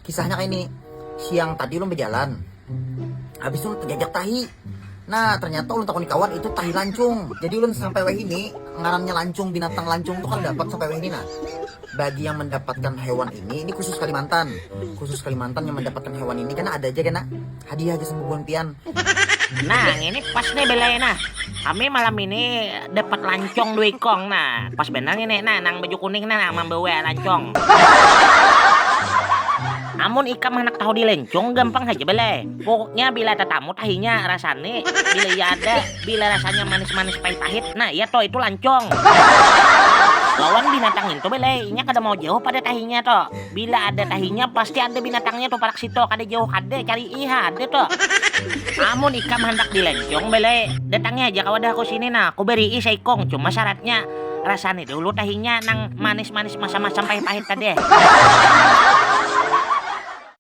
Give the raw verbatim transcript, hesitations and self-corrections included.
Kisahnya kayak ini, siang tadi ulun berjalan, habis itu terjajak tahi. Nah, ternyata ulun takuni kawan itu tahi lancung. Jadi ulun sampai wahini ngarannya lancung, binatang lancung itu kan dapat sampai wahini. Nah, bagi yang mendapatkan hewan ini, ini khusus Kalimantan. Khusus Kalimantan yang mendapatkan hewan ini karena ada aja kena hadiah aja sama buan pian. Nah, ini pas nih belai nah. Kami malam ini dapat lancong dua ikong nah. Pas benar ini nah, nang baju kuning nah, nah membawa lancong. Amun ikam anak tahu di lencong gampang saja belai. Pokoknya bila tetamu tahinya rasanya bila iya ada, bila rasanya manis-manis pahit-pahit, nah iya toh itu lancong. Lawan binatang itu belai, inya kada mau jauh pada tahinya toh. Bila ada tahinya pasti ada binatangnya tuh parak situ, kada jauh kada cari iha ada tuh. Amun ikam hendak dilencong belai, datangi aja ke wadahku sini nah, aku beri saikung, cuma syaratnya rasani dulu tahinya nang manis-manis masam-masam pahit-pahit tadi.